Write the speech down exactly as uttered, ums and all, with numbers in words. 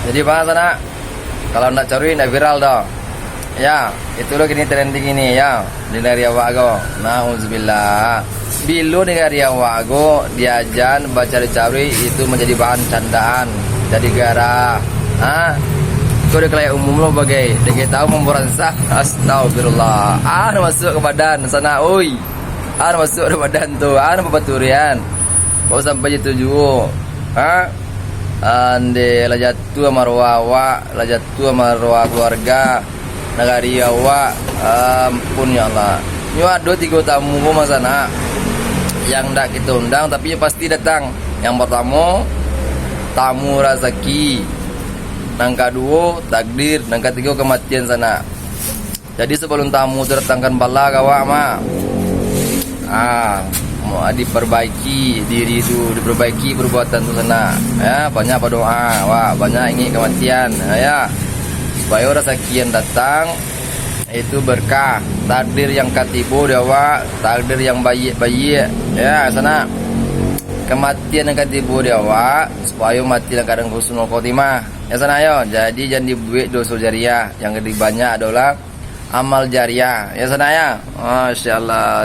Jadi bang sanak, kalau ndak caruik ndak viral doh. Ya, itu lo kini trending ini ya di negeri awak ko. Nauzubillah. Bilo negeri awak ko diajan bacaruik-caruik itu manjadi bahan candaan, jadi gara. Ha? Ko di kalayak umum lo bagai, dek tahu mamboransah. Astagfirullah. Ah, masuk ke badan sanak, oi. Ah, masuk ke badan tu. Ah, papaturian. Kok sampai itu juo. Ha? Ande lah jatuh maruah awak, lah jatuh maruah keluarga, nagari awak. Ampun ya Allah. Nyo ado tigo tamu ko mah sanak yang ndak kito undang, tapi pasti datang. Yang pertamo, tamu rasaki. Nang kaduo, takdir. Nang katigo, kematian sanak. Jadi sebelum tamu tu datangkan bala ka awak mah. Ah, mau diperbaiki diri tu, diperbaiki perbuatan tu sanak. Ya, banyak berdoa, awak banyak ingin kematian. Ya. Supaya rasaki yang datang itu berkah, takdir yang katibo di awak, takdir yang baiak-baiak. Ya, sanak. Kematian yang katibo di awak, supaya mati dalam keadaan husnul khotimah. Ya, sanak yo. Jadi jangan dibuat doso jariah. Yang lebih banyak adalah amal jariah. Ya, sanak ya. Masya Allah.